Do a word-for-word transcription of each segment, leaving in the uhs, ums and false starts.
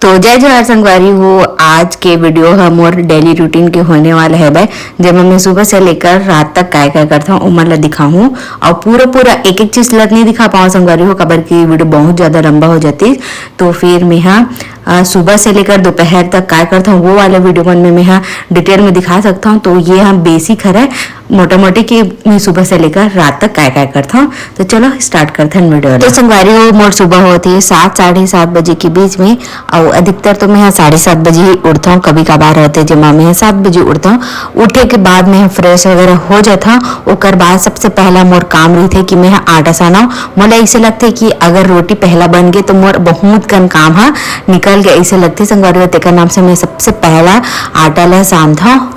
तो जय जोहार संगवारी हो, आज के वीडियो ह मोर डेली रूटीन के होने वाला हवय, जेमा मैं सुबह से लेकर रात तक काय काय करथव ओमन ला दिखाहूँ। और पूरा पूरा एक एक चीज ला नहीं दिखा पाऊँ संगवारी हो, काबर कि वीडियो बहुत ज्यादा लंबा हो जाती। तो फिर मैं हा अ, सुबह से लेकर दोपहर तक काय करथव वो वाले वीडियो मन में मैं हा डिटेल में दिखा सकथव। तो ये हा बेसिक हरय मोटा मोटी कि मैं सुबह से लेकर रात तक काय काय करथव। तो चलो स्टार्ट करथन वीडियो ला। तो संगवारी हो, मोर सुबह होथे सात, साढ़े सात बजे के बीच में, अउ अधिकतर तो मैं हा साढ़े सात बजे ही उठथव। कभी कभार रहते जेमा मैं हा सात बजे उठथव। उठे के बाद मैं हा फ्रेश वगैरह हो जाथव। ओकर बाद सबसे पहला मोर काम रहिथे कि मैं हा आटा सानव। मोला ऐसे लगथे कि अगर रोटी पहला बन गे तो मोर बहुत कन काम हा निकल गे, ऐसे लगथे संगवारी हो। तेकर नाम से मैं सबसे पहला आटा ला सानथव।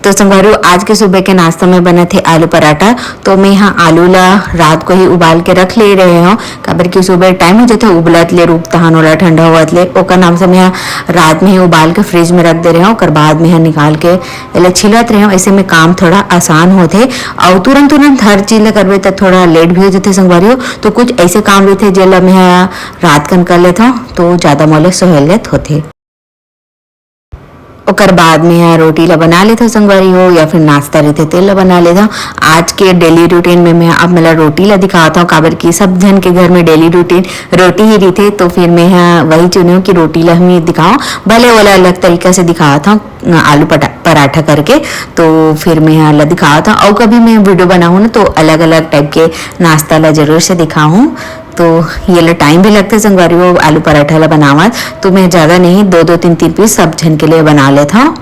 तो संगवारी हो, आज के सुबह के नाश्ता में बनत हे आलू पराठा। तो मैं हा आलू ला रात को ही उबाल के रख ले रहे हव, काबर कि सुबह टाइम हो जाथे उबलत ले, रुक तहान ओला ठंडा होवत ले। ओकर नाम से मैं हा रात में ही उबाल के फ्रिज में रख दे रहे हव। ओकर बाद मैं हा निकाल के एला छिलत रहे हव। ऐसे में काम थोड़ा आसान होथे। अउ तुरंत तुरंत हर चीज ला करबे त थोड़ा लेट भी हो जाथे संगवारी हो। तो कुछ ऐसे काम रहिथे जेला मैं हा रात कन कर लेथव, तो ज्यादा मोला सहूलियत होथे। ओकर बाद में हा रोटी ला बना लेथव संगवारी हो, या फिर नाश्ता रहिथे तेल ला बना लेथव। आज के डेली रूटीन में मैं आप मन ला रोटी ला दिखावत हव, काबर कि सब झन के घर में डेली रूटीन रोटी ही रहिथे। तो फिर मैं हा वही चुने हव कि रोटी ला हम दिखाओ, भले ओला अलग तरीका से दिखावत हव, आलू पटा-, पराठा करके। तो फिर मैं हा ला दिखावत हव, अउ कभी मैं वीडियो बनाहूँ ना तो अलग अलग टाइप के नाश्ता ला जरूर से दिखाहूँ। तो ये ला टाइम भी लगथे संगवारी हो, आलू पराठा ला बनावत, तो मैं ज्यादा नहीं, दो दो तीन तीन पीस सब झन के लिए बना लेथव।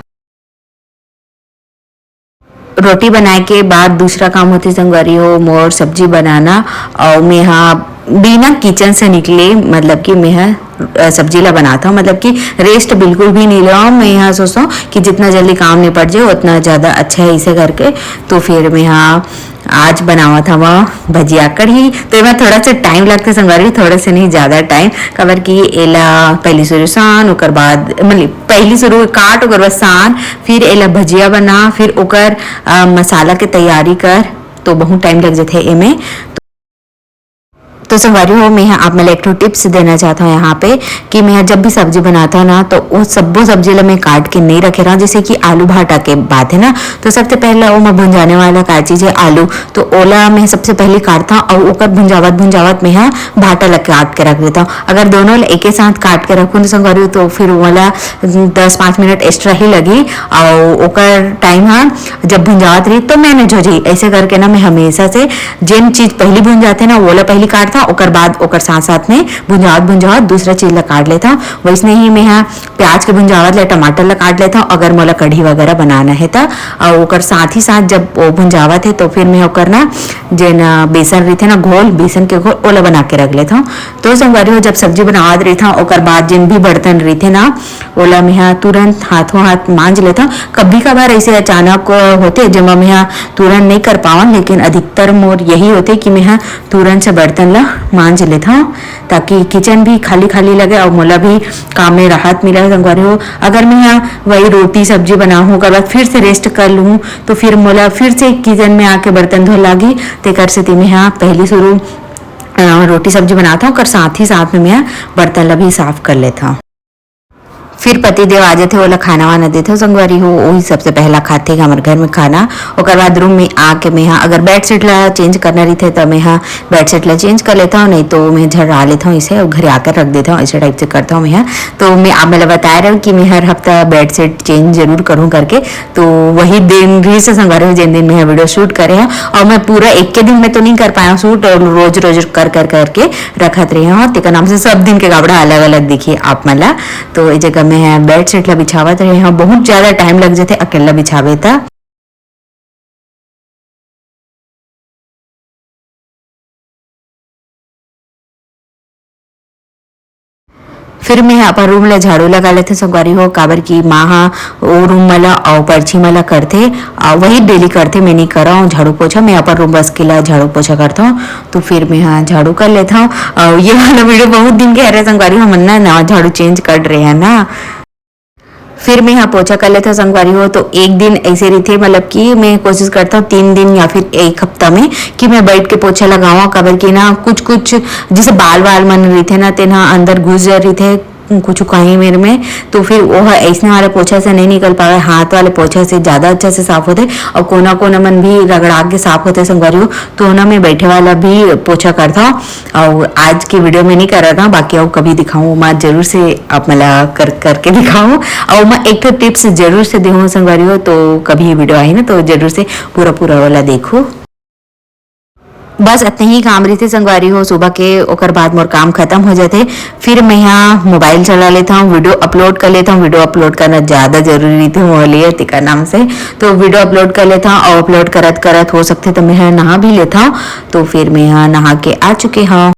रोटी बनाए के बाद दूसरा काम होथे संगवारी हो मोर सब्जी बनाना। और मैं हा बिना किचन से निकले, मतलब कि मैं हा, अ, सब्जी ला बनाथव, मतलब कि रेस्ट बिल्कुल भी नहीं लेवव। मैं हा सोचथव कि जितना जल्दी काम निपट जाए उतना ज्यादा अच्छा है, इसे करके। तो फिर मैं हा आज बनावत हव भजिया कढ़ी। तो एमा थोड़ा सा टाइम लगथे संगवारी, थोड़ा से नहीं, ज्यादा टाइम, काबर कि एला पहली शुरू सान, ओकर बाद मतलब पहली शुरू काट, ओकर बाद सान, फिर एला भजिया बना, फिर ओकर, अ, मसाला के तैयारी कर, तो बहुत टाइम लग जाथे एमे। तो संगवारी हो, मैं हा आप मन ला एक ठो टिप्स देना चाहत हव यहाँ पे कि मैं हा जब भी सब्जी बनात हव ना, तो वो सब्बो सब्जी ला मैं काट के नहीं रखे रहव। जैसे कि आलू भाटा के बात है ना, तो सबसे पहला ओमा भुंजाने वाला का चीज है, आलू। तो ओला मैं सबसे पहले काटथव अउ ओकर भुंजावत भुंजावत मैं हा भाटा ला काट के रख देथव। अगर दोनों ला एके साथ काट के रखूँ तो संगवारी हो, तो फिर ओला दस पाँच मिनट एक्स्ट्रा ही लगही, अउ ओकर टाइम हा जब भुंजावत रही तो मैनेज हो जाही। ऐसे करके ना मैं हमेशा से जेन चीज पहली भुंजाथे ना, ओला पहली काटथव, ओकर बाद ओकर साथ साथ में भुंजावत भुंजावत दूसरा चीज ला काट लेथव। वैसने ही मैं हा प्याज के भुंजावत ले टमाटर ला काट लेथव, अगर मोला कढ़ी वगैरह बनाना है त। अउ ओकर साथ ही साथ जब वो भुंजावत है तो फिर मैं ओकर ना जेन, अ, बेसन रहिथे ना घोल, बेसन के घोल, ओला बना के रख लेथव। तो संगवारी हो, जब सब्जी बनावत रहिथव ओकर बाद जेन भी बर्तन रहिथे ना, ओला मैं हा तुरंत हाथों हाथ मांज लेथव। कभी कभार ऐसे अचानक, अ, होथे जेमा मैं हा तुरंत नहीं कर पावन, लेकिन अधिकतर मोर यही होथे कि मैं हा तुरंत से बर्तन ला मांज लेथव, ताकि किचन भी खाली खाली लगे और मोला भी काम में राहत मिले। संगवारी हो, अगर मैं हा वही रोटी सब्जी बनाहूँ, ओकर बाद फिर से रेस्ट कर लूँ, तो फिर मोला फिर से किचन में आके बर्तन धो लागी। तेकर सेती मैं हा पहली शुरू, अ, रोटी सब्जी बनाथव, ओकर साथ ही साथ में मैं हा बर्तन ला भी साफ कर लेथव। फिर पति देव आ जाथे, ओला खाना वाना देथव संगवारी हो, वही सबसे पहला खाथे हमर घर में खाना। ओकर बाद रूम में आके मैं हा अगर बेडशीट ला चेंज करना रहिथे त मैं हा बेडशीट ला चेंज कर लेथव, नहीं तो मैं झर्रा लेथव इसे और घरे आकर रख देथव, ऐसे टाइप से करथव मैं हा। तो मैं आप मन ला बताए रहूँ कि मैं हर हफ्ता बेडशीट चेंज जरूर करूँ करके, तो वही दिन भी से संगवारी हो जेन दिन मैं हा वीडियो शूट करे हव, और मैं पूरा एक के दिन में तो नहीं कर पाया शूट, और रोज रोज कर कर करके रखत रहे हव, तेकर नाम से सब दिन के कपड़ा अलग अलग दिखी आप मन ला। तो ये जगह मैं हा बेडशीट ला बिछावत रहे हव, बहुत ज्यादा टाइम लग जाथे अकेला बिछावे त। फिर मैं अपन रूम ला झाड़ू लगा लेथे संगवारी हो, काबर कि माँ हा ओ रूम वाला अउ परछी वाला करथे, अउ वही डेली करथे, मैं नहीं करव झाड़ू पोछा, मैं अपन रूम बस के ला झाड़ू पोछा करथव। तो फिर मैं हा झाड़ू कर लेथव। अउ ये वाला वीडियो बहुत दिन के हरे संगवारी हो, हमन ना नवा झाड़ू चेंज कर रहे हैं ना। फिर मैं यहाँ पोछा कर लेता हूँ संगवारी हो, तो एक दिन ऐसे रहिथे, मतलब कि मैं कोशिश करता हूँ तीन दिन या फिर एक हफ्ता में कि मैं बैठ के पोछा लगाऊँ, काबर कि ना कुछ कुछ जैसे बाल वाल मन रहिथे ना, तेन ह अंदर घुस जा रहिथे कुछ कहीं मेर में, तो फिर वो ह ऐसने वाला पोछा से नहीं निकल पावे, हाथ वाले पोछा से ज्यादा अच्छा से साफ होथे। और कोना कोना मन भी रगड़ा के साफ होथे संगवारी हो, तो ओना में बैठे वाला भी पोछा करता हूँ। और आज की वीडियो में नहीं कर रहा था, बाकी और कभी दिखाऊँ, मैं जरूर से आप मला कर करके दिखाऊँ। और मैं एक ठो टिप्स जरूर से देहूँ संगवारी हो, तो कभी वीडियो आही ना, तो जरूर से पूरा पूरा वाला देखो। बस इतने ही काम रहिथे संगवारी हो सुबह के, ओकर बाद मोर काम खत्म हो जाथे। फिर मैं यहाँ मोबाइल चला लेता हूँ, वीडियो अपलोड कर लेता हूँ। वीडियो अपलोड करना ज्यादा जरूरी रहिथे मोर लिए, तेकर नाम से। तो वीडियो अपलोड कर लेता हूँ और अपलोड करत करत हो सकथे तो मैं यहाँ नहा भी लेता हूँ। तो फिर मैं यहाँ नहा के आ चुके हूँ।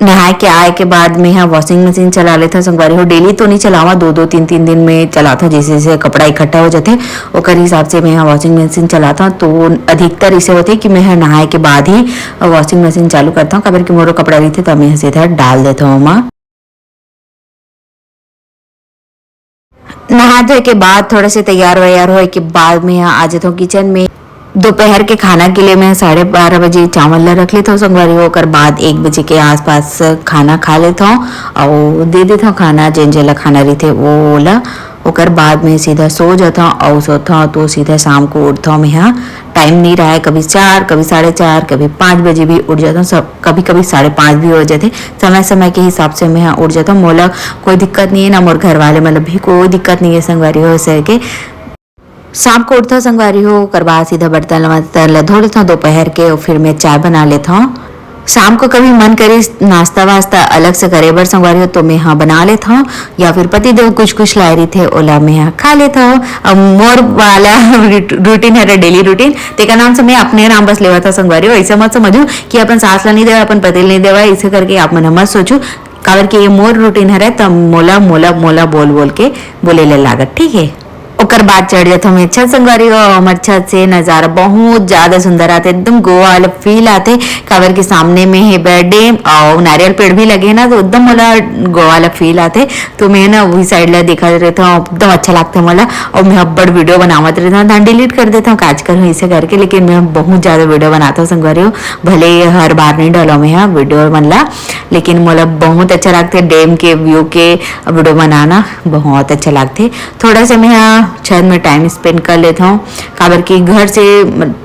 नहाए के आए के बाद मैं यहाँ वॉशिंग मशीन चला लेता हूँ संगवारी हो। डेली तो नहीं चलावा, दो दो तीन तीन दिन में चलाता हूँ, जैसे जैसे कपड़ा इकट्ठा हो जाथे ओकर हिसाब से मैं यहाँ वॉशिंग मशीन चलाता हूँ। तो अधिकतर इसे होथे कि मैं यहाँ नहाए के बाद ही वॉशिंग मशीन चालू करता हूँ, काबर कि मोरो कपड़ा रहिथे तो मैं सीधा डाल देता हूँ ओमा। नहा धोए के बाद थोड़ा से तैयार वैयार होए के बाद मैं यहाँ आ जाता हूँ किचन में। दोपहर के खाना के लिए मैं साढ़े बारह बजे चावल ला रख लेता हूँ संगवारी हो, ओकर बाद एक बजे के आसपास खाना खा लेता हूँ और दे देता हूँ खाना, जेन जेला खाना रहिथे वो ओला। ओकर बाद मैं सीधा सो जाता हूँ और सोता हूँ तो सीधा शाम को उठता हूँ मैं यहाँ। टाइम नहीं रहा है, कभी चार, कभी साढ़े चार, कभी पाँच बजे भी उठ जाता हूँ। सब कभी कभी साढ़े पाँच भी हो जाते। समय समय के हिसाब से मैं यहाँ उठ जाता हूँ। मोला कोई दिक्कत नहीं है, ना मोर घर वाले मतलब भी कोई दिक्कत नहीं है संगवारी हो सर के। शाम को उठता संगवारी हो, ओकर बाद सीधा बर्तन वर्तन ला धो लेता हूँ दोपहर के और फिर मैं चाय बना लेता हूँ। शाम को कभी मन करिस नाश्ता वास्ता अलग से करे बर संगवारी हो, तो मैं हाँ बना लेता हूँ, या फिर पति देव कुछ कुछ लाए रहिथे ओला मैं हाँ खा लेता हूँ। अब मोर वाला रूटीन है डेली रूटीन, तेकर नाम से मैं अपने नाम बस लेवा था संगवारी हो। ऐसा मत समझू कि अपन सास ला नहीं देवा, अपन पति ला नहीं देवा, ऐसे करके आप मन मत सोचू। काबर कि ये मोर रूटीन हरे, त मोला मोला मोला बोल बोल के बोले ले लागत, ठीक है। ओकर बाद चढ़ जाथो मैं छत संगवारी हो, हमर छत से नजारा बहुत ज्यादा सुंदर आथे, एकदम गोवा वाला फील आथे। काबर के सामने में हे डैम और नारियल पेड़ भी लगे हे ना, तो एकदम मोला गोवा वाला फील आथे। तो मैं ना वही साइड ला देखत रहता हूँ, एकदम अच्छा लगता है मोला। और मैं अब्बड़ वीडियो बनावत रहता हूँ, धान डिलीट कर देता हूँ, काज करूँ इसे करके, लेकिन मैं बहुत ज्यादा वीडियो बनाता हूँ संगवारी हो। भले हर बार नहीं डालो मैं हाँ वीडियो मन ला, लेकिन मोला बहुत अच्छा लगता है डैम के व्यू के वीडियो बनाना, बहुत अच्छा लगता है। थोड़ा सा मैं यहाँ छत में टाइम स्पेंड कर लेता हूँ, काबर कि घर से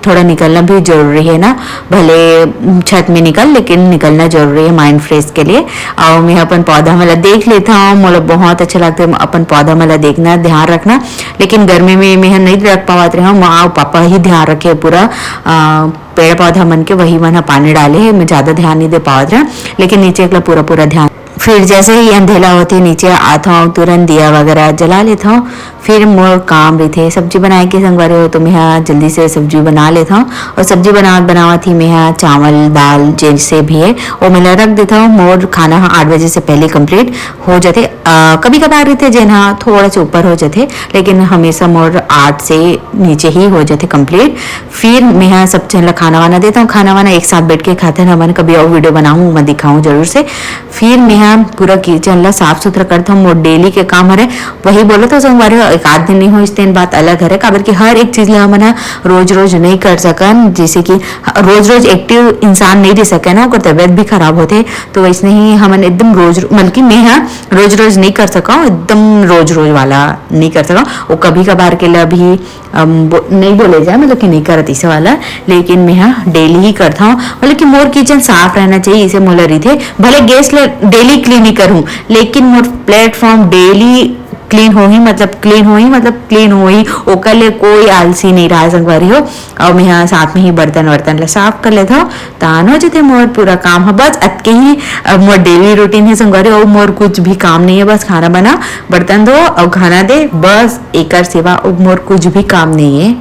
थोड़ा निकलना भी जरूरी है ना। भले छत में निकल, लेकिन निकलना जरूरी है माइंड फ्रेश के लिए। और मैं अपन पौधा मला देख लेता हूँ, मोला बहुत अच्छा लगता है अपन पौधा मला देखना, ध्यान रखना। लेकिन गर्मी में मैं नहीं रख पावत रहा हूँ, माँ और पापा ही ध्यान रखे पूरा। अ, पेड़ पौधा मन के, वही मन ह पानी डाले है, मैं ज्यादा ध्यान नहीं दे पावत रहा, लेकिन नीचे एकला पूरा पूरा ध्यान। फिर जैसे ही अंधेला होते नीचे आत हूँ, तुरंत दिया वगैरह जला लेता हूँ। फिर मोर काम रहिथे सब्जी बनाए के संगवारी हो, तो मैं हा जल्दी से सब्जी बना लेता हूँ। और सब्जी बनावत बनावत ही मैं हा चावल दाल जैसे भी है वो मैं ला रख देता हूँ। मोर खाना हा आठ बजे से पहले कंप्लीट हो जाते। अ, कभी कभार रहिथे जेन हा थोड़ा से ऊपर हो जाते, लेकिन हमेशा मोर आठ से नीचे ही हो जाते कंप्लीट। फिर मैं हा सब झन ला खाना वाना देता हूँ, खाना वाना एक साथ बैठ के खाते हैं हमन। कभी और वीडियो बनाऊँ, मैं दिखाऊँ जरूर से। फिर मैं हा पूरा किचन ला साफ सुथरा करता हूँ, मोर डेली के काम हरे। वही बोलो तो संगवारी हो, एक आध दिन नहीं हो, इस दिन बात अलग हरे, काबर कि हर एक चीज ला हमन हा रोज रोज नहीं कर सकन। जैसे कि रोज रोज एक्टिव इंसान नहीं रह सके ना, ओकर तबीयत भी खराब होते। तो वैसने ही हमन एकदम रोज, बल्कि मैं हा रोज रोज नहीं कर सका हूँ, एकदम रोज रोज वाला नहीं कर सका हूँ। वो कभी कभार के लिए भी अम, बो-, नहीं बोले जाए, मतलब कि नहीं करत इसे वाला, लेकिन मैं हा डेली ही करता हूँ। मतलब कि मोर किचन साफ रहना चाहिए, इसे मोला रहिथे। भले गैस ले डेली क्लीन ही करूँ, लेकिन मोर प्लेटफॉर्म डेली क्लीन हो ही, मतलब क्लीन हो ही, मतलब क्लीन हो ही, ओकर ले कोई आलसी नहीं रहा संगवारी हो। और मैं हा साथ में ही बर्तन वर्तन ला साफ कर लेता हूँ, तान हो जते मोर पूरा काम ह। बस अतके ही अब मोर डेली रूटीन है संगवारी, और मोर कुछ भी काम नहीं है, बस खाना बना, बर्तन धो और खाना दे, बस एकर सिवा अब मोर कुछ भी काम नहीं है।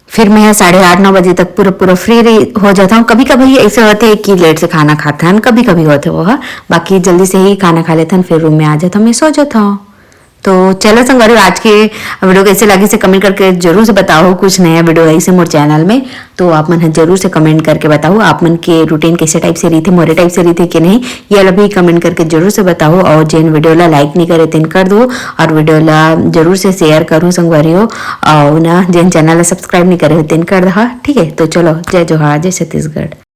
फिर मैं साढ़े आठ नौ बजे तक पूरा पूरा फ्री रही हो जाता हूँ। कभी कभी ऐसे होते हैं कि लेट से खाना खाते हैं, कभी कभी होते वो है, बाकी जल्दी से ही खाना खा लेते हैं, फिर रूम में आ जाता हूँ, मैं सो जाता हूँ। तो चलो संगवारी, आज के वीडियो कैसे लगिस हे कमेंट करके जरूर से बताओ। कुछ नया वीडियो आइस हे मोर चैनल में, तो आप मन ह जरूर से कमेंट करके बताओ आप मन के रूटीन कैसे टाइप से रहिथे, मोरे टाइप से रहिथे कि नहीं, ये ला भी कमेंट करके जरूर से बताओ। और जेन वीडियो ला लाइक नहीं करे तेन कर दो, और वीडियो ला जरूर से शेयर करो संगवारी हो, और ना जेन चैनल ला सब्सक्राइब नहीं करे हो तेन कर दहा। ठीक है, तो चलो, जय जोहार, जय छत्तीसगढ़।